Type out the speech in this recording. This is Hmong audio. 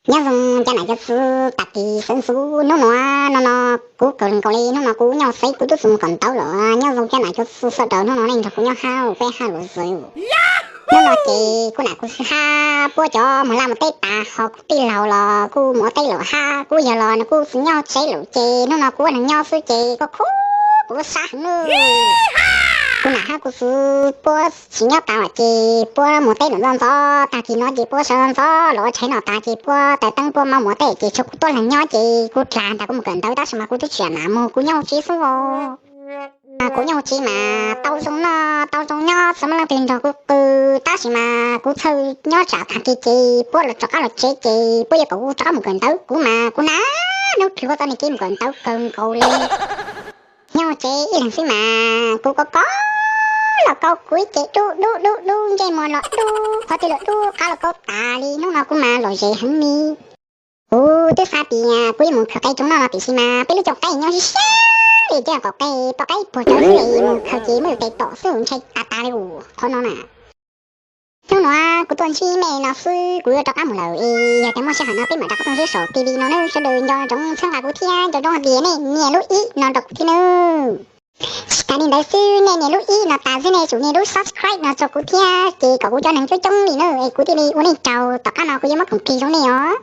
Nyob zoo cov nam cov txwv tag kis sawv ntxuv hnub no, no no kuv kawg nkaus li, hnub no kuv nyob xeeb kuv twb tsis mus kawm ntawv lawm. Nyob zoo cov nam cov txwv sawv daws, hnub no nej nrog kuv nyob hauv peb haj lus xwb. Hnub no ces kuv nam kuv txiv hab puab cov mus laj mus teb tas ho kuv tij laug los kuj mus ua teb lawm hab kuv yawg los nws kuj tsis nyob tsev lawm ces hnub no kuv ua neeg nyob xwb ces kuv khuv kuv sab heev nawb. Kuv nam hab kuv txiv puab tsis nyob tas lawm ces puab mus teb lawm ntxov ntxov, tag kis no ces puab sawv ntxov los ua tshais no tas ces puab taws teeb puab mam mus ua teb ces tshuav kuv tuab leeg nyob ces kuv dlaag ntag kuv mus kawm ntawv tab sis mas kuv twb tsis nam mus kuv nyob hauv tsev xwb os. Kuv nyob hauv tsev mas tau zoo noj tau zoo nyob tsis muaj leej twg nrog kuv qw, tab sis mas kuv txhawj nyob tsam tag kis ces puab los rov qab los tsev ces puab yuav kom kuv rov qab mus kawm ntawv kuv mas kuv hnav hnub twg kuv txoj niag kev mus kawm ntawv kawg nkaus li. Nyob hauv tsev ib leeg xwb mas kuv kov kov los kov kuv ib ce dub dub dub dub, ntsej muag los dub, qhov twg los dub, qab los kov tas li. Hnub no kuv mas lom zem heev li. Kuv twb xav tias kuv yuav mus khaws qe tsoos noj no tiam sis mas peb lub caug qaib nyob siab siab li, coj qaum qe poj qaib puag tawv xwb es mus khaws ces muab yus tes tom xwb ntshai tas tas li us qhov no na. Hnub no kuv tuaj ntsib nej no xwb kuv yuav rov qab mus lawm es yog tias muaj sij hawm no peb mam rov qab tuaj ntsib saum T V no nawb. Sawv daws nco ntsoov txhawb nqa kuv thiab nco ntsoov hais tias nej nias lub ib no rau kuv thiab nawb. Tsis tas li ntawd xwb, nej nias lub ib no tas xwb nej tsum nias lub subscribe no rau kuv thiab ces kom kuv cov neeg coob coob li nawb es kuv thiaj li ua nej tsaug. Tom qab no kuv yuav muab khoom plig zoo nej os.